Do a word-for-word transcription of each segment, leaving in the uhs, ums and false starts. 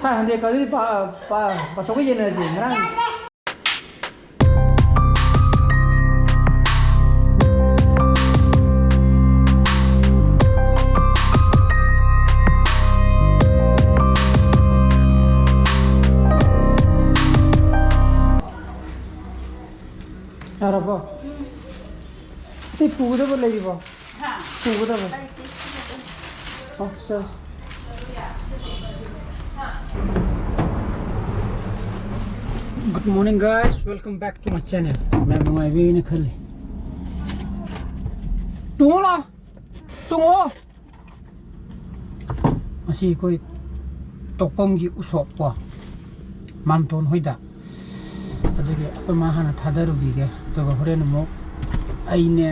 Five ꯍꯟꯗ꯭ꯔꯦꯗꯀꯗꯨꯗꯤ ꯄꯥ-, ꯄꯥ-, ꯄꯥꯊꯣꯛꯀ ꯌꯦꯟꯅꯔꯁꯤ ꯉꯔꯥꯡ꯫ ꯌꯥꯔꯕꯣ? ꯑꯇꯩ ꯄꯨꯒꯗꯕ ꯂꯩꯔꯤꯕꯣ? ꯍꯥ? ꯄꯨꯒꯗꯕ? ꯂꯩꯇꯦ꯫ ꯑꯣ, ꯁꯦ, ꯁꯦ꯫ Good morning, guys. Welcome back to my channel. ꯃꯌꯥꯝ ꯅꯨꯡꯉꯥꯏꯕꯤꯅ ꯈꯜꯂꯤ꯫ ꯇꯣꯡꯉꯣ ꯂꯥꯎ꯫ ꯇꯣꯡꯉꯣ꯫ ꯃꯁꯤ ꯑꯩꯈꯣꯏ ꯇꯣꯛꯐꯝꯒꯤ ꯎꯁꯣꯞꯀꯣ, ꯃꯥꯝꯇꯣꯟ ꯍꯣꯏꯗ꯫ ꯑꯗꯨꯒꯤ ꯑꯩꯈꯣꯏ ꯃꯥ ꯍꯥꯟꯅ ꯊꯥꯗꯔꯨꯈꯤꯒꯦ, ꯑꯗꯨꯒ ꯍꯣꯔꯦꯟ ꯑꯃꯨꯛ ꯑꯩꯅꯦ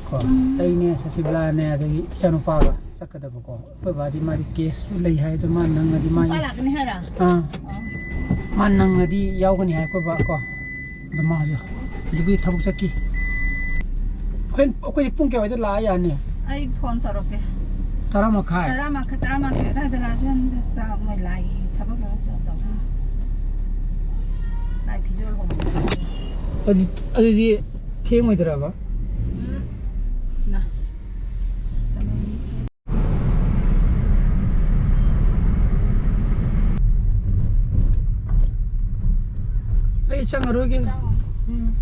ꯀꯣ, ꯑꯩꯅꯦ, ꯁꯁꯤꯕꯂꯥꯅꯦ, ꯑꯗꯒꯤ ꯏꯆꯥꯅꯨꯄꯥꯒ ꯆꯠꯀꯗꯕꯀꯣ꯫ ꯑꯩꯈꯣꯏ ꯕꯥꯗꯤ ꯃꯥꯗꯤ ꯀꯦꯁꯁꯨ ꯂꯩ ꯍꯥꯏ, ꯑꯗꯣ ꯃꯥ ꯅꯪꯉꯗꯤ ꯃꯥ ꯅꯨꯄꯥ ꯂꯥꯛꯀꯅꯤ ꯍꯥꯏꯔꯣ? ꯑꯥ꯫ ꯑꯣ꯫ ꯃꯥ ꯅꯪꯉꯗꯤ ꯌꯥꯎꯒꯅꯤ ꯍꯥꯏ ꯑꯩꯈꯣꯏ ꯕꯥ ꯀꯣ꯫ ꯑꯗꯣ ꯃꯥꯁꯨ ꯍꯧꯖꯤꯛꯄꯨꯗꯤ ꯊꯕꯛ ꯆꯠꯈꯤ꯫ ꯍꯣꯔꯦꯟ ꯑꯩꯈꯣꯏꯗꯤ ꯄꯨꯡ ꯀꯌꯥꯋꯥꯏꯗ ꯂꯥꯛꯑ ꯌꯥꯅꯤ? ꯑꯩ ꯐꯣꯟ ꯇꯧꯔꯛꯀꯦ꯫ ꯇꯔꯥ ꯃꯈꯥꯏ? ꯇꯔꯥ ꯃꯈꯥꯏ, ꯇꯔꯥꯃꯥꯊꯣꯏ ꯑꯗꯥꯏꯗ ꯂꯥꯛꯑꯁꯨ ꯌꯥꯅꯤꯗ꯫ ꯆꯥꯛ ꯃꯣꯏ ꯂꯥꯏꯒꯤ ꯊꯕꯛ ꯂꯣꯏꯔ ꯆꯥꯛ ꯆꯥꯊꯣꯛꯑꯅꯤ꯫ ꯂꯥꯏ ꯐꯤꯖꯣꯜ ꯍꯣꯡꯕ꯫ ꯑꯗꯨꯗꯤ, ꯑꯗꯨꯗꯤ ꯊꯦꯡꯉꯣꯏꯗ꯭ꯔꯕ? ꯎꯝ꯫ ꯅ꯫ ꯑꯩ ꯆꯪꯉꯔꯣꯏꯒꯦ꯫ ꯆꯪꯉꯣ꯫ ꯎꯝ꯫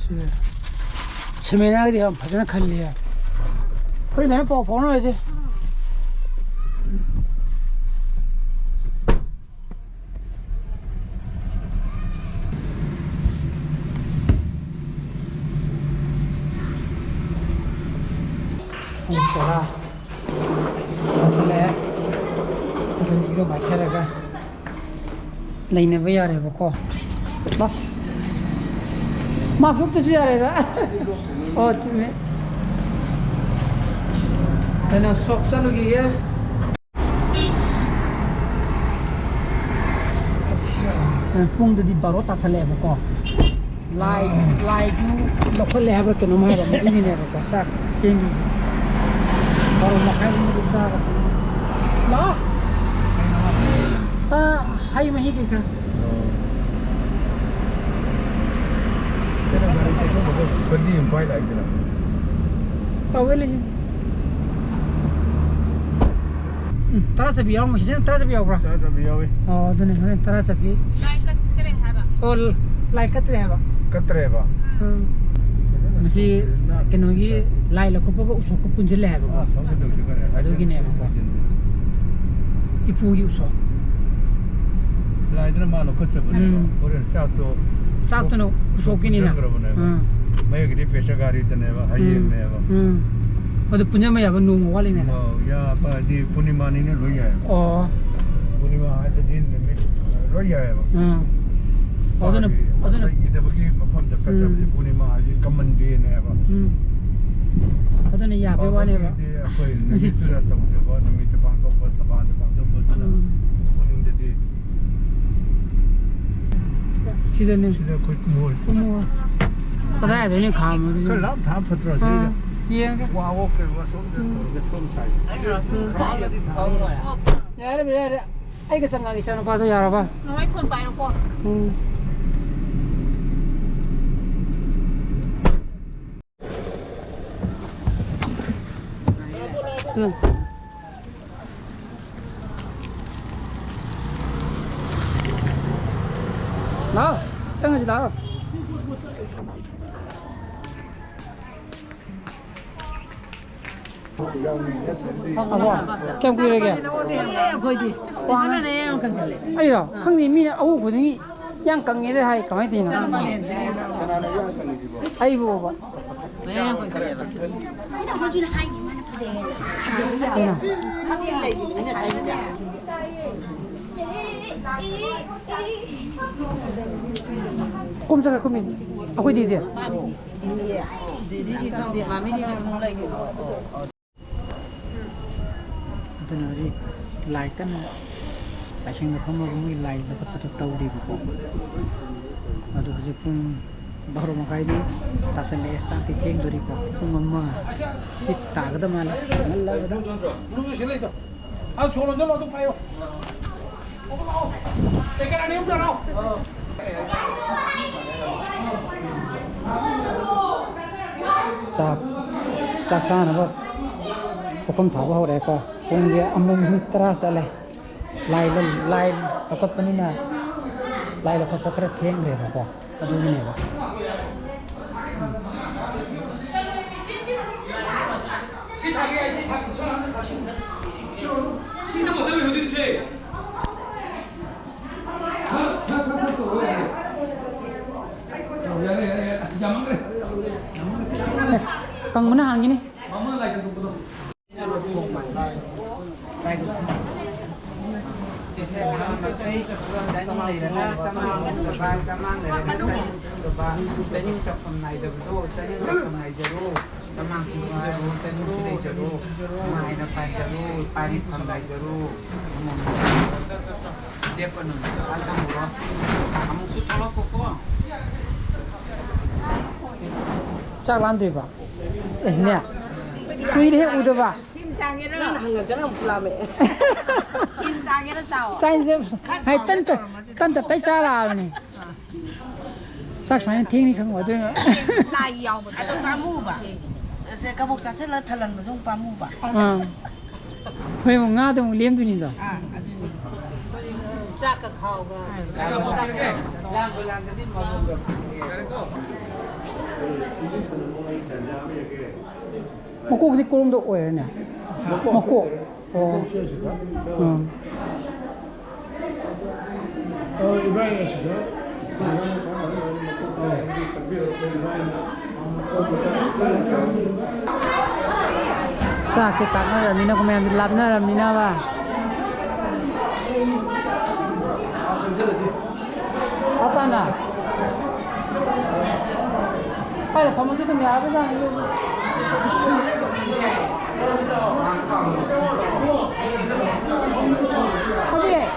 ꯁꯤꯅꯦ꯫ ꯁꯦꯃꯤꯅꯥꯒꯤꯗꯤ ꯌꯥꯝ ꯐꯖꯅ ꯈꯜꯂꯤꯍꯦ꯫ ꯍꯣꯔꯦꯟ ꯑꯗꯨꯃꯥꯏꯅ ꯄꯥꯎ ꯐꯥꯎꯅꯔꯁꯦ꯫ ꯄꯨꯡ ꯇꯔꯥ ꯇꯥꯁꯜꯂꯛꯑꯦ꯫ ꯑꯗꯨꯅ ꯏꯔꯨ ꯃꯥꯏꯊꯔꯒ ꯂꯩꯅꯕ ꯌꯥꯔꯦꯕꯀꯣ꯫ ꯃꯥ, ꯃꯥ ꯐꯨꯞꯇꯁꯨ ꯌꯥꯔꯦꯗ꯫ ꯑꯣ, ꯆꯨꯝꯃꯦ꯫ ꯀꯩꯅꯣ, ꯁꯣꯞ ꯆꯠꯂꯨꯈꯤꯒꯦ꯫ ꯄꯨꯡꯗꯗꯤ ꯕꯥꯔꯣ ꯇꯥꯁꯜꯂꯛꯑꯦꯕꯀꯣ꯫ ꯂꯥꯏ, ꯂꯥꯏꯗꯨ ꯂꯧꯈꯠꯂꯦ ꯍꯥꯏꯕ꯭ꯔꯥ ꯀꯩꯅꯣꯝ ꯍꯥꯏꯕ, ꯃꯗꯨꯒꯤꯅꯦꯕꯀꯣ ꯆꯥꯛ ꯊꯦꯡꯉꯤꯁꯦ꯫ ꯕꯥꯔꯣ ꯃꯈꯥꯏꯒꯨꯝꯕꯗ ꯆꯥꯕ꯫ ꯍꯩ ꯃꯍꯤ ꯀꯩꯀꯥ꯫ ꯑꯣ꯫ ꯀꯩꯅꯣ, ꯒꯥꯔꯤ ꯇꯦꯛꯊꯣꯛꯄꯗꯣ ꯐꯟꯗꯤ ꯑꯃ ꯄꯥꯏ ꯂꯥꯛꯏꯗꯅ꯫ ꯇꯧꯋꯦ ꯂꯩꯌꯦ꯫ ꯎꯝ, ꯇꯔꯥ ꯆꯠꯄꯤ ꯌꯥꯎꯔꯝꯃꯣꯏ꯫ ꯁꯤꯖꯟ ꯇꯔꯥ ꯆꯠꯄꯤ ꯌꯥꯎꯕ꯭ꯔꯥ? ꯇꯔꯥ ꯆꯠꯄꯤ ꯌꯥꯎꯏ꯫ ꯑꯣ, ꯑꯗꯨꯅꯦ, ꯍꯣꯔꯦꯟ ꯇꯔꯥ ꯆꯠꯄꯤ꯫ ꯂꯥꯏ ꯀꯠꯇ꯭ꯔꯦ ꯍꯥꯏꯕ꯫ ꯑꯣ, ꯂꯥꯏ ꯀꯠꯇ꯭ꯔꯦ ꯍꯥꯏꯕ꯫ ꯀꯠꯇ꯭ꯔꯦꯕ? ꯎꯝ꯫ ꯃꯁꯤ ꯀꯩꯅꯣꯒꯤ ꯂꯥꯏ ꯂꯧꯈꯠꯄꯒ ꯎꯁꯣꯞꯀ ꯄꯨꯟꯁꯤꯜꯂꯦ ꯍꯥꯏꯕꯀꯣ꯫ ꯑꯥ, ꯁꯣꯝꯒꯤꯗꯨꯁꯨ ꯈꯔ ꯍꯥꯏꯐꯦꯠ ꯑꯗꯨꯒꯤꯅꯦꯕꯀꯣ꯫ ꯄꯨꯟꯁꯤꯟꯕꯤꯌꯨ꯫ ꯏꯄꯨꯒꯤ ꯎꯁꯣꯞ꯫ ꯂꯥꯏꯗꯨꯅ ꯃꯥ ꯂꯧꯈꯠꯆꯕꯅꯦꯕ꯫ ꯎꯝ꯫ ꯍꯣꯔꯦꯟ ꯆꯥꯛꯇꯣ ꯆꯥꯛꯇꯨꯅ ꯎꯁꯣꯞꯀꯤꯅꯤꯅ꯫ ꯄꯨꯟꯁꯤꯟꯈ꯭ꯔꯕꯅꯦꯕ꯫ ꯎꯝ꯫ ꯃꯌꯦꯛꯀꯤꯗꯤ ꯄꯦꯆ ꯒꯥꯔꯤꯗꯅꯦꯕ, ꯎꯝ꯫ ꯍꯌꯦꯡꯅꯦꯕ꯫ ꯎꯝ꯫ ꯑꯗꯨ ꯄꯨꯟꯁꯤꯟꯕ ꯌꯥꯕ ꯅꯣꯡꯃ ꯋꯥꯠꯂꯤꯉꯩꯗ꯫ ꯑꯣ, ꯌꯥꯕꯗꯤ ꯄꯨꯔꯅꯤꯃꯥꯅꯤꯅ ꯂꯣꯏ ꯌꯥꯏ꯫ ꯑꯣ꯫ ꯄꯨꯔꯅꯤꯃꯥ ꯍꯥꯏꯗꯗꯤ ꯅꯨꯃꯤꯠ ꯂꯣꯏ ꯌꯥꯏꯑꯕ꯫ ꯎꯝ꯫ ꯑꯗꯨꯅ, ꯃꯥꯒꯤ ꯑꯗꯨꯅ ꯂꯩꯈꯤꯗꯕꯒꯤ ꯃꯐꯝꯗ ꯀꯠꯆꯕꯁꯦ ꯎꯝ꯫ ꯄꯨꯔꯅꯤꯃꯥ ꯍꯥꯏꯁꯦ common dayꯅꯦꯕ꯫ ꯎꯝ꯫ ꯑꯗꯨꯅ ꯌꯥꯕꯩ ꯋꯥꯅꯦꯕ꯫ ꯄꯥꯕꯒꯤꯗꯤ ꯑꯩꯈꯣꯏ ꯅꯨꯃꯤꯠꯁꯤꯗ ꯅꯨꯡꯁꯤꯠꯁꯦ꯫ ꯇꯧꯖꯕ, ꯅꯨꯃꯤꯠꯇ ꯄꯥꯡꯊꯣꯛꯄ, ꯊꯕꯥꯟꯗ ꯄꯥꯡꯊꯣꯛꯄꯗꯨꯅ ꯎꯝ꯫ ꯄꯨꯛꯅꯤꯡꯗꯗꯤ ꯁꯤꯗꯅꯦ꯫ ꯁꯤꯗ ꯑꯩꯈꯣꯏ ꯀꯨꯝꯃꯣꯏ꯫ ꯀꯨꯝꯃꯣꯏ꯫ ꯀꯗꯥꯏꯗꯅꯣ ꯈꯥꯝꯃꯣ ꯑꯗꯨꯗꯤ? ꯈꯔ ꯂꯥꯞ ꯊꯥ ꯐꯠꯇ꯭ꯔꯣ ꯑꯥ, ꯁꯤꯗ? ꯌꯦꯡꯒꯦ꯫ ꯋꯥ ꯑꯣꯛ ꯀꯩꯅꯣ ꯁꯣꯝꯗ ꯎꯝ꯫ ꯇꯧꯔꯒ ꯁꯣꯝ ꯁꯥꯏꯗ꯫ ꯎꯝ꯫ ꯈꯥꯝꯃꯗꯤ ꯊꯥ ꯌꯥꯔꯦ, ꯌꯥꯔꯦ꯫ ꯑꯩꯒ ꯆꯪꯉꯒꯦ, ꯏꯆꯥꯅꯨꯄꯥꯗꯣ ꯌꯥꯔꯕ? ꯃꯃꯥꯏ ꯐꯣꯟ ꯄꯥꯏꯔꯣꯀꯣ꯫ ꯎꯝ꯫ ꯎꯝ꯫ ꯂꯥꯛꯑꯣ, ꯆꯪꯉꯁꯤ ꯂꯥꯛꯑꯣ꯫ ꯑꯕꯣ, ꯀꯌꯥꯝ ꯀꯨꯏꯔꯒꯦ? ꯑꯩꯈꯣꯏꯗꯤ꯫ ꯑꯩꯔꯣ? ꯈꯪꯗꯦ, ꯃꯤꯅ ꯑꯎ ꯈꯨꯗꯤꯡꯒꯤ ꯌꯥꯝ ꯀꯪꯉꯦꯗ ꯍꯥꯏ, ꯀꯃꯥꯏꯅ ꯇꯧꯔꯤꯅꯣ? ꯑꯩꯕꯨꯕ꯫ ꯃꯌꯥꯡ ꯀꯪꯁꯤꯜꯂꯦꯕ꯫ ꯀꯩꯅꯣ? ꯀꯨꯝ ꯆꯠꯈ꯭ꯔꯦ, ꯀꯨꯝꯃꯤ꯫ ꯑꯩꯈꯣꯏ ꯗꯤꯗꯤ? ꯗꯤꯗꯤꯗꯤ ꯈꯪꯗꯦ, ꯃꯥꯃꯤꯗꯤ ꯆꯨꯝ ꯂꯩꯈꯤꯕ꯫ ꯑꯗꯨꯅ ꯍꯧꯖꯤꯛ ꯂꯥꯏ ꯀꯟꯅ ꯂꯥꯏꯁꯪꯗ ꯐꯝꯃꯒ ꯃꯣꯏ ꯂꯥꯏ ꯂꯧꯈꯠꯄꯗꯣ ꯇꯧꯔꯤꯕꯀꯣ꯫ ꯑꯗꯣ ꯍꯧꯖꯤꯛ ꯄꯨꯡ ꯕꯥꯔꯣ ꯃꯈꯥꯏꯗꯤ ꯇꯥꯁꯜꯂꯛꯑꯦ, ꯆꯥꯛꯇꯤ ꯊꯦꯡꯗꯣꯔꯤꯀꯣ꯫ ꯄꯨꯡ ꯑꯃ ꯗꯤ ꯇꯥꯒꯗ ꯃꯥꯜꯂꯦ, ꯉꯜꯂꯕꯗ꯫ ꯕ꯭ꯂꯨꯗꯨ ꯁꯤ ꯂꯩꯗꯣ꯫ ꯑꯥ, ꯁꯣ ꯂꯣꯟꯖꯜꯂꯣ, ꯑꯗꯨ ꯄꯥꯏꯌꯣ꯫ ꯆꯥꯛ, ꯆꯥꯛ ꯆꯥꯅꯕ ꯄꯨꯈꯝ ꯊꯥꯕ ꯍꯧꯔꯛꯑꯦꯀꯣ꯫ ꯄꯨꯡꯁꯦ ꯑꯃꯨꯛ ꯃꯤꯅꯤꯠ ꯇꯔꯥ ꯆꯠꯂꯦ꯫ ꯂꯥꯏ ꯂꯧ-, ꯂꯥꯏ ꯂꯧꯈꯠꯄꯅꯤꯅ ꯂꯥꯏ ꯂꯧꯈꯠꯄ ꯈꯔ ꯊꯦꯡꯈ꯭ꯔꯦꯕꯀꯣ꯫ ꯑꯗꯨꯒꯤꯅꯦꯕ꯫ ꯁꯤ ꯊꯥꯒꯦ ꯍꯥꯏ, ꯁꯤ ꯊꯥꯒꯦ, ꯁꯣꯝ ꯅꯥꯀꯟꯗ ꯊꯥꯁꯤꯟ꯫ ꯁꯤꯗ ꯕꯣꯇꯜ ꯂꯩꯍꯧꯗꯣꯏꯅꯤ, ꯁꯦ꯫ ꯊꯛ, ꯊꯛ, ꯊꯛ, ꯊꯛ ꯇꯧꯔꯣ, ꯌꯥꯔꯦ꯫ ꯑꯣ, ꯌꯥꯔꯦ, ꯌꯥꯔꯦ, ꯌꯥꯔꯦ꯫ ꯑꯁ, ꯌꯥꯝꯃꯟꯈ꯭ꯔꯦ꯫ ꯌꯥꯝꯃꯟꯈ꯭ꯔꯦ꯫ ꯑꯦ, ꯀꯪꯕꯅ ꯍꯥꯟꯈꯤꯅꯤ꯫ ꯃꯃꯥ ꯂꯥꯏ ꯁꯟꯗꯣꯛꯄꯗꯣ꯫ ꯆꯥꯅꯤꯡ ꯂꯩꯔꯒ ꯆꯃꯥꯡ ꯍꯨꯝꯗꯕ, ꯆꯃꯥꯡ ꯂꯩꯔꯒ ꯆꯅꯤ ꯍꯨꯝꯗꯕ, ꯆꯅꯤꯡ ꯆꯥꯐꯝ ꯅꯥꯏꯗꯕꯗꯣ, ꯆꯅꯤꯡ ꯆꯥꯐꯝ ꯅꯥꯏꯖꯔꯣ, ꯆꯃꯥꯡ ꯄꯤꯕꯤꯖꯔꯣ, ꯆꯅꯤꯡꯁꯨ ꯂꯩꯖꯔꯣ, ꯅꯨꯡꯉꯥꯏꯅ ꯄꯥꯟꯖꯔꯣ, ꯄꯥꯔꯤ ꯐꯝ ꯂꯥꯏꯖꯔꯣ꯫ ꯂꯦꯞꯄ ꯅꯨꯃꯤꯠꯁꯨ ꯑꯥ ꯊꯝꯃꯨꯔꯣ꯫ ꯑꯃꯨꯛꯁꯨ ꯊꯣꯛꯂꯛꯈꯣꯀꯣ꯫ ꯆꯥꯛ ꯂꯥꯝꯗ꯭ꯔꯤꯕ? ꯑꯦ, ꯅꯦ꯫ ꯀꯨꯏꯔꯦ ꯍꯦꯛ ꯎꯗꯕ꯫ ꯁꯤ ꯆꯥꯒꯦꯔꯣ? ꯅꯪꯅ ꯍꯪꯉꯗꯅ ꯑꯃꯨꯛ ꯂꯥꯝꯃꯦ꯫ ꯁꯤ ꯆꯥꯒꯦꯔꯣ ꯆꯥꯎ? ꯆꯥꯏꯁꯦ, ꯍꯥꯏ, ꯇꯟ ꯇ-, ꯇꯟ ꯇꯞꯇꯥꯏ ꯆꯥ ꯂꯥꯛꯑꯕꯅꯤ꯫ ꯆꯥꯛ ꯁꯨꯃꯥꯏꯅ ꯊꯦꯡꯅꯤ ꯈꯪꯕ ꯑꯗꯨꯅ꯫ ꯂꯥꯏ ꯌꯥꯎꯕꯗꯣ꯫ ꯑꯗꯣ ꯄꯥꯝꯃꯨꯕ꯫ ꯁꯦ ꯀꯕꯣꯛ ꯆꯥꯁꯤꯜꯂ ꯊꯜꯍꯟꯕꯁꯨ ꯑꯃꯨꯛ ꯄꯥꯝꯃꯨꯕ꯫ ꯑꯥ꯫ ꯍꯣꯏ, ꯑꯃꯨꯛ ꯉꯥꯗꯣ ꯑꯃꯨꯛ ꯂꯦꯝꯗꯣꯏꯅꯤꯗꯣ꯫ ꯑꯥ, ꯑꯗꯨꯅꯤ꯫ ꯆꯥꯛꯀ ꯈꯥꯎꯒ꯫ ꯂꯥꯡꯕꯨ ꯂꯥꯡꯒꯗꯤ ꯃꯃꯜ ꯌꯧꯔꯛꯀꯅꯤ꯫ ꯃꯀꯣꯛꯇꯤ ꯀꯣꯔꯣꯝꯗ ꯑꯣꯏꯔꯦꯅꯦ꯫ ꯃꯀꯣꯛ꯫ ꯃꯀꯣꯛ꯫ ꯑꯣ꯫ ꯃꯀꯣꯛꯁꯦ ꯑꯁꯤꯗ꯫ ꯑꯥ꯫ ꯑꯣ, ꯏꯕꯥꯏ ꯑꯁꯤꯗ꯫ ꯆꯥꯛꯁꯦ ꯇꯥꯛꯅꯔꯕꯅꯤꯅꯀꯣ, ꯃꯌꯥꯝꯁꯦ ꯂꯥꯞꯅꯔꯕꯅꯤꯅꯕ꯫ ꯍꯥꯞꯄꯥꯅ? ꯁ꯭ꯋꯥꯏꯗ ꯐꯝꯃꯁꯨ ꯑꯗꯨꯝ ꯌꯥꯕꯖꯥꯠꯅꯤ꯫ ꯍꯧꯖꯤꯛ꯫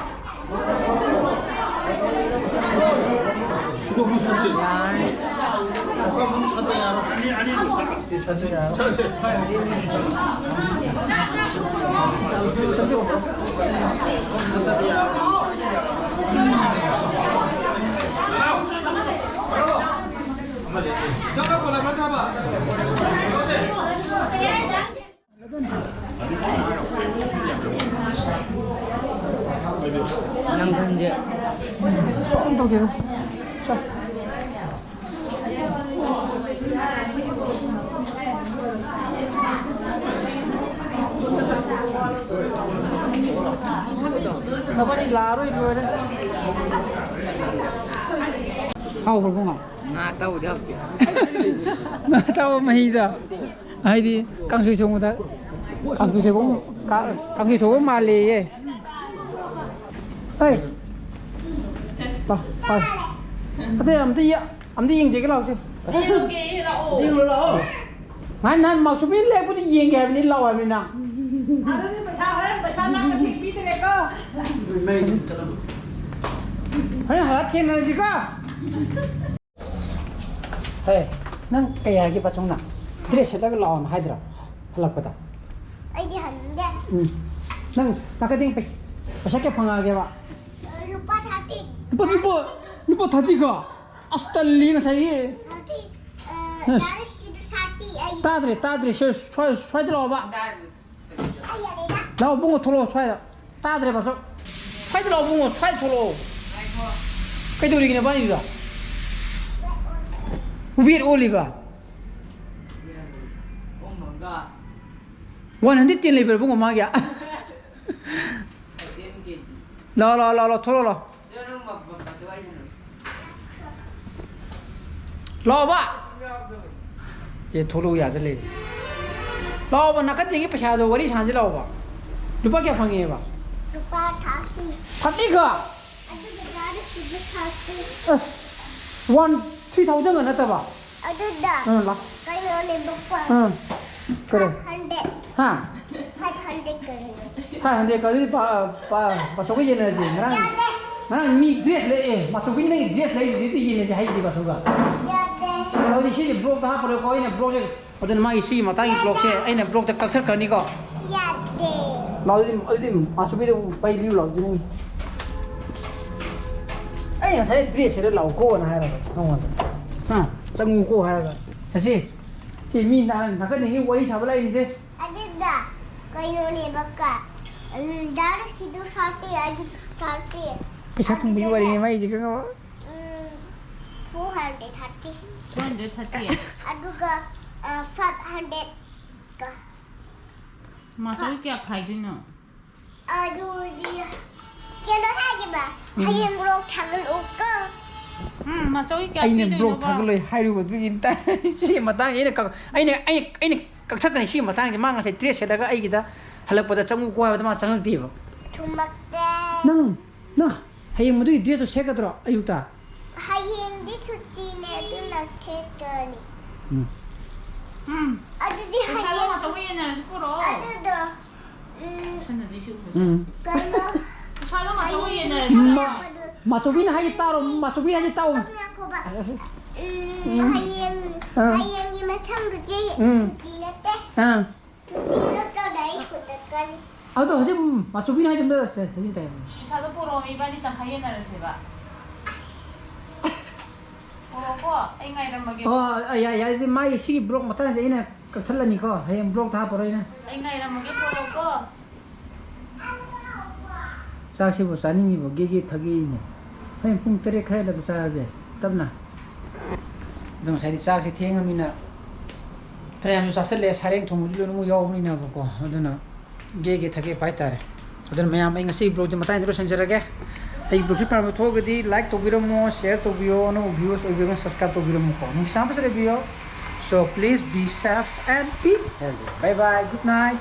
ꯅꯪ ꯈꯟꯁꯦ꯫ ꯀꯩꯝ ꯇꯧꯗꯦꯗ꯫ ꯆꯥꯎ꯫ ꯅꯕꯥꯅꯤ ꯂꯥꯛꯑꯔꯣꯏ, ꯂꯣꯏꯔꯦ꯫ ꯍꯥꯎꯕ꯭ꯔꯣ ꯏꯕꯨꯡꯉꯣ? ꯉꯥ ꯑꯇꯥꯎꯕꯗꯤ ꯍꯥꯎꯇꯦ꯫ ꯉꯥ ꯑꯇꯥꯎꯕ ꯃꯍꯤꯗꯣ꯫ ꯍꯥꯏꯗꯤ ꯀꯥꯡꯁꯣꯏ ꯊꯣꯡꯕꯗ, ꯀꯥꯡꯁꯣꯏ ꯊꯣꯡꯕ, ꯀꯥ-, ꯀꯥꯡꯁꯣꯏ ꯊꯣꯡꯕ ꯃꯥꯜꯂꯦꯌꯦ꯫ ꯍꯩ! ꯂꯥꯎ, ꯂꯥꯎ꯫ ꯑꯇꯩ ꯑꯝꯇ ꯌꯦ-, ꯑꯝꯇ ꯌꯦꯡꯖꯒꯦ ꯂꯥꯎꯁꯦ꯫ ꯌꯦꯡꯉꯨꯒꯦ, ꯂꯥꯛꯑꯣ꯫ ꯌꯦꯡꯉꯨ ꯂꯥꯛꯑꯣ꯫ ꯅꯍꯥꯟ, ꯅꯍꯥꯟ ꯃꯥꯁꯨꯕꯤ ꯂꯦꯞꯄꯗ ꯌꯦꯡꯒꯦ ꯍꯥꯏꯕꯅꯤ, ꯂꯥꯛꯑꯣ ꯍꯥꯏꯕꯅꯤ ꯅꯪ꯫ ꯑꯗꯨꯗꯤ ꯄꯩꯁꯥ, ꯍꯣꯔꯦꯟ ꯄꯩꯁꯥ ꯃꯥ ꯃꯁꯤꯡ ꯄꯤꯗ꯭ꯔꯦꯀꯣ꯫ ꯍꯣꯔꯦꯟ ꯍꯜꯂꯛ ꯊꯦꯡꯅꯔꯁꯤꯀꯣ꯫ ꯍꯦ, ꯅꯪ ꯀꯩ ꯍꯥꯏꯒꯦ ꯄꯥꯆꯧꯅ? ꯗ꯭ꯔꯦꯁ ꯁꯦꯠꯂꯒ ꯂꯥꯛꯑꯣꯅ ꯍꯥꯏꯗ꯭ꯔꯣ ꯍꯜꯂꯛꯄꯗ? ꯑꯩꯗꯤ ꯍꯟꯗꯦ꯫ ꯎꯝ꯫ ꯅꯪ ꯅꯥꯀꯗꯦꯡ ꯄꯩ-, ꯄꯩꯁꯥ ꯀꯌꯥ ꯐꯪꯉꯛꯑꯒꯦꯕ? ꯂꯨꯄꯥ ꯊꯥꯔꯇꯤ꯫ ꯂꯨꯄꯥ, ꯂꯨꯄꯥ, ꯂꯨꯄꯥ ꯊꯥꯔꯇꯤꯒ? ꯑꯁ, ꯇꯜꯂꯤ ꯉꯁꯥꯏꯒꯤ꯫ ꯊꯥꯔꯇꯤ, ꯑ, ꯑꯁ꯫ ꯗꯥꯏꯔꯦꯛꯀꯤꯗꯨ ꯊꯥꯔꯇꯤ ꯑꯩ꯫ ꯇꯥꯗ꯭ꯔꯦ, ꯇꯥꯗ꯭ꯔꯦ, ꯁꯦ, ꯁ꯭ꯋꯥꯏ, ꯁ꯭ꯋꯥꯏꯗ ꯂꯥꯛꯑꯣꯕ꯫ ꯑꯩ ꯌꯥꯔꯦꯗ꯫ ꯂꯥꯛꯑꯣ, ꯏꯕꯨꯡꯉꯣ, ꯊꯣꯛꯂꯛꯑꯣ ꯁ꯭ꯋꯥꯏꯗ꯫ ꯇꯥꯗ꯭ꯔꯦ, ꯄꯥꯆꯧ꯫ ꯁ꯭ꯋꯥꯏꯗ ꯂꯥꯛꯑꯣ, ꯏꯕꯨꯡꯉꯣ, ꯁ꯭ꯋꯥꯏꯗ ꯊꯣꯛꯂꯛꯑꯣ꯫ ꯀꯩꯗꯧꯔꯤꯒꯦ ꯅꯕꯥꯅꯤꯗꯨꯗ? ꯋꯦꯠ ꯑꯣꯜꯂꯤꯕ? ꯋꯥꯟ ꯍꯟꯗ꯭ꯔꯦꯗ ꯇꯦꯟ ꯂꯩꯕ꯭ꯔꯥ ꯏꯕꯨꯡꯉꯣ ꯃꯥꯒꯤ? ꯂꯥꯛꯑꯣ, ꯂꯥꯛꯑꯣ, ꯂꯥꯛꯑꯣ, ꯂꯥꯛꯑꯣ, ꯊꯣꯛꯂꯛꯑꯣ, ꯂꯥꯛꯑꯣ꯫ ꯂꯥꯛꯑꯣꯕ! ꯑꯦ, ꯊꯣꯛꯂꯛꯎ ꯌꯥꯗ ꯂꯩꯔꯦ꯫ ꯂꯥꯛꯑꯣꯕ, ꯅꯥꯀꯟꯗꯒꯤ ꯄꯩꯁꯥꯗꯣ ꯋꯥꯔꯤ ꯁꯥꯟꯅꯁꯤ ꯂꯥꯛꯑꯣꯕ꯫ ꯂꯨꯄꯥ ꯀꯌꯥ ꯐꯪꯉꯦꯕ? ꯂꯨꯄꯥ ꯊꯥꯔꯇꯤ꯫ ꯊꯥꯔꯇꯤꯒ? ꯑꯗꯨꯒ ꯗꯥꯏꯔꯦꯛ ꯁꯤꯗ ꯊꯥꯔꯇꯤ꯫ ꯑꯁ, ꯋꯥꯟ, ꯊ꯭ꯔꯤ ꯊꯥꯎꯖꯟꯒ ꯅꯠꯇꯕ? ꯑꯗꯨꯗ ꯑꯥ, ꯂꯥꯛ-, ꯀꯩꯅꯣꯅꯦꯕꯀꯣ꯫ ꯑꯥ, ꯀꯔꯤ? Five hundred. ꯍꯥ? ꯐꯥꯏꯚ ꯍꯟꯗ꯭ꯔꯦꯗ ꯀꯔꯤꯅꯣ? ꯐꯥꯏꯚ ꯍꯟꯗ꯭ꯔꯦꯗ ꯀꯗꯤ ꯄꯥ-, ꯄꯥ-, ꯄꯥꯆꯧꯒ ꯌꯦꯟꯅꯔꯁꯤ꯫ ꯉꯔꯥꯡ, ꯌꯥꯗꯦ꯫ ꯉꯔꯥꯡ ꯃꯤ ꯗ꯭ꯔꯦꯁ ꯂꯩ-, ꯑꯦ, ꯄꯥꯆꯧꯒꯤ ꯅꯪꯒꯤ ꯗ꯭ꯔꯦꯁ ꯂꯩꯔꯤꯗꯨꯗꯤ ꯌꯦꯟꯅꯁꯤ ꯍꯥꯏꯗꯨꯗꯤ ꯄꯥꯆꯧꯒ꯫ ꯌꯥꯗꯦ꯫ ꯑꯗꯨꯗꯤ ꯁꯤꯁꯦ ꯕ꯭ꯂꯣꯛꯇ ꯍꯥꯞꯄꯔꯣꯏꯀꯣ, ꯑꯩꯅ ꯕ꯭ꯂꯣꯛꯁꯦ, ꯑꯗꯨꯅ ꯃꯥꯒꯤ ꯁꯤꯒꯤ ꯃꯇꯥꯡꯒꯤ ꯕ꯭ꯂꯣꯛꯁꯦ ꯑꯩꯅ ꯕ꯭ꯂꯣꯛꯇ ꯀꯛꯊꯠꯈ꯭ꯔꯅꯤꯀꯣ꯫ ꯌꯥꯗꯦ꯫ ꯂꯥꯎ ꯑꯗꯨꯗꯤ, ꯑꯗꯨꯗꯤ ꯃꯥꯁꯨꯕꯤꯗ ꯄꯩ ꯂꯤꯌꯨ ꯂꯥꯎ ꯑꯗꯨꯗꯤ ꯅꯪ꯫ ꯑꯩꯅ ꯉꯁꯥꯏ ꯗ꯭ꯔꯦꯁ ꯁꯦꯠꯂ ꯂꯥꯎꯀꯣꯅ ꯍꯥꯏꯔꯕ ꯅꯉꯣꯟꯗ꯫ ꯍꯥ? ꯆꯪꯉꯨꯀꯣ ꯍꯥꯏꯔꯒ꯫ ꯆꯠꯁꯤ꯫ ꯁꯤ ꯃꯤ ꯅꯍꯥꯟ ꯅꯥꯀꯟꯗꯒꯤ ꯋꯥꯔꯤ ꯁꯥꯕ ꯂꯥꯛꯏꯅꯤꯁꯦ꯫ ꯑꯗꯨꯗ ꯀꯩꯅꯣꯅꯦꯕꯀ, ꯎꯝ, ꯗꯥ ꯔꯤꯁꯀꯤꯗꯨ ꯁꯥꯔꯇꯤ, ꯑꯩꯒꯤꯁꯨ ꯁꯥꯔꯇꯤ꯫ ꯄꯩꯁꯥ ꯐꯪꯕꯒꯤ ꯑꯗꯨꯗꯅꯦ, ꯋꯥꯔꯤꯅꯦ ꯃꯥꯏꯁꯦ, ꯈꯪꯉꯕ? ꯎꯝ, four hundred thirty꯫ Four hundred thirty? ꯑꯗꯨꯒ, ꯑ, five hundred ꯀ꯫ ꯃꯥꯁꯨ ꯀꯌꯥ ꯈꯥꯏꯗꯣꯏꯅꯣ? ꯑꯗꯨꯗꯤ ꯀꯩꯅꯣ ꯍꯥꯏꯒꯦꯕ, ꯎꯝ꯫ ꯍꯌꯦꯡ ꯕ꯭ꯂꯣꯛ ꯊꯥꯒꯠꯂꯛꯎꯀꯣ꯫ ꯎꯝ, ꯃꯆꯧꯒꯤ ꯀꯌꯥ ꯑꯩꯅ ꯕ꯭ꯂꯣꯛ ꯄꯤꯗꯣꯏꯅꯣꯕ? ꯊꯥꯒꯠꯂꯣꯏ ꯍꯥꯏꯔꯨꯕꯗꯨꯒꯤ ꯇꯥꯏ꯫ ꯁꯤꯒꯤ ꯃꯇꯥꯡꯁꯦ ꯑꯩꯅ ꯀꯛ-, ꯑꯩꯅ, ꯑꯩꯅ, ꯑꯩꯅ ꯀꯛꯊꯠꯀꯅꯤ ꯁꯤꯒꯤ ꯃꯇꯥꯡꯁꯦ꯫ ꯃꯥ ꯉꯁꯥꯏ ꯗ꯭ꯔꯦꯁ ꯁꯦꯠꯂꯒ ꯑꯩꯒꯤꯗ ꯍꯜꯂꯛꯄꯗ ꯆꯪꯉꯨꯀꯣ ꯍꯥꯏꯕꯗ ꯃꯥ ꯆꯪꯉꯛꯇꯦꯕ꯫ ꯊꯨꯝꯃꯛꯇꯦ꯫ ꯅꯪ, ꯅꯪ ꯍꯌꯦꯡ ꯃꯗꯨꯒꯤ ꯗ꯭ꯔꯦꯁꯇꯣ ꯁꯦꯠꯀꯗ꯭ꯔꯣ ꯑꯌꯨꯛꯇ? ꯍꯌꯦꯡꯗꯤ ꯁꯨꯇꯤꯅꯦ, ꯑꯗꯨꯅ ꯁꯦꯠꯀꯅꯤ꯫ ꯎꯝ꯫ ꯎꯝ꯫ ꯑꯗꯨꯗꯤ ꯄꯩꯁꯥꯗꯣ ꯍꯌꯦꯡ ꯃꯆꯧꯒ ꯌꯦꯟꯅꯔꯁꯤ ꯄꯨꯔꯛꯑꯣ꯫ ꯑꯗꯨꯗꯣ, ꯎꯝ, ꯁꯤꯅꯗꯤ ꯁꯤ ꯎꯕꯁꯦ꯫ ꯎꯝ꯫ ꯀꯩꯅꯣ, ꯄꯩꯁꯥꯗꯣ ꯃꯆꯧꯒ ꯍꯌꯦꯡ ꯌꯦꯟꯅꯔꯁꯤ꯫ ꯃ-, ꯃꯆꯧꯕꯤꯅ ꯍꯥꯏꯁꯦ ꯇꯥꯔꯣ, ꯃꯆꯧꯕꯤꯅ ꯍꯥꯏꯁꯦ ꯇꯥꯎ꯫ ꯉꯥꯏꯈꯣꯕ꯫ ꯑꯁ, ꯑꯁ, ꯑꯁ꯫ ꯎꯝ, ꯎꯝ꯫ ꯍꯌꯦꯡ, ꯑꯥ꯫ ꯍꯌꯦꯡꯒꯤ ꯃꯊꯪꯗꯨꯗꯤ ꯎꯝ꯫ ꯁꯨꯇꯤ ꯅꯠꯇꯦ꯫ ꯑꯥ꯫ ꯁꯨꯇꯤ ꯅꯠꯇ꯭ꯔꯒ ꯑꯩ ꯁ꯭ꯀꯨꯜ ꯆꯠꯀꯅꯤ꯫ ꯑꯗꯣ ꯍꯧꯖꯤꯛ, ꯎꯝ, ꯃꯆꯧꯕꯤꯅ ꯍꯥꯏꯗꯣ ꯑꯝꯇ ꯁꯦ, ꯍꯧꯖꯤꯛ ꯇꯥꯏ꯫ ꯄꯩꯁꯥꯗꯣ ꯄꯨꯔꯛꯑꯣ, ꯏꯕꯥꯅꯤ ꯇꯪꯈꯥꯏ ꯌꯦꯟꯅꯔꯁꯦꯕ꯫ ꯄꯨꯔꯛꯑꯣꯀꯣ, ꯑꯩ ꯉꯥꯏꯔꯝꯃꯒꯦ꯫ ꯑꯣ, ꯑ, ꯌꯥꯏ, ꯌꯥꯏ, ꯑꯗꯨꯗꯤ ꯃꯥꯒꯤ ꯁꯤꯒꯤ ꯕ꯭ꯂꯣꯛ ꯃꯇꯥꯡꯁꯦ ꯑꯩꯅ ꯀꯛꯊꯠꯂꯅꯤꯀꯣ, ꯍꯌꯦꯡ ꯕ꯭ꯂꯣꯛꯇ ꯍꯥꯞꯄꯔꯣꯏ ꯑꯩꯅ꯫ ꯑꯩ ꯉꯥꯏꯔꯝꯃꯒꯦ, ꯄꯨꯔꯛꯑꯣꯀꯣ꯫ ꯆꯥꯛꯁꯤꯕꯨ ꯆꯥꯅꯤꯡꯉꯤꯕꯣ? ꯒꯦꯒꯦ ꯊꯒꯦꯅꯦ꯫ ꯍꯣꯔꯦꯟ ꯄꯨꯡ ꯇꯔꯦꯠ ꯈꯔ ꯍꯦꯜꯂꯒ ꯆꯥꯔꯁꯦ, ꯇꯞꯅ꯫ ꯑꯗꯣ ꯉꯁꯥꯏꯗꯤ ꯆꯥꯛꯁꯦ ꯊꯦꯡꯉꯃꯤꯅ ꯐꯅꯌꯥꯝꯁꯨ ꯆꯥꯁꯤꯜꯂꯦ, ꯁꯥꯔꯦꯡ ꯊꯣꯡꯕꯁꯨ ꯂꯣꯏꯅꯃꯛ ꯌꯥꯎꯕꯅꯤꯅꯕꯀꯣ꯫ ꯑꯗꯨꯅ ꯒꯦꯒꯦ ꯊꯒꯦ ꯍꯥꯏꯇꯥꯔꯦ꯫ ꯑꯗꯨꯅ ꯃꯌꯥꯝ, ꯑꯩ ꯉꯁꯤ ꯕ꯭ꯂꯣꯛꯁꯦ ꯃꯇꯥꯡꯗ ꯂꯣꯏꯁꯤꯟꯖꯔꯒꯦ꯫ ꯑꯩ ꯕ꯭ꯂꯣꯛꯁꯦ ꯄꯥꯝꯕ ꯊꯣꯛꯑꯒꯗꯤ like ꯇꯧꯕꯤꯔꯝꯃꯣ, share ꯇꯧꯕꯤꯌꯣ, ꯑꯅꯧꯕ viewers ꯑꯣꯏꯕꯤꯔꯒꯅ subscribe ꯇꯧꯕꯤꯔꯝꯃꯣꯀꯣ꯫ ꯅꯨꯡꯁꯤ ꯆꯥꯟꯅꯕꯁꯦ ꯂꯩꯕꯤꯌꯣ꯫ So please be safe and be healthy. Bye bye, good night.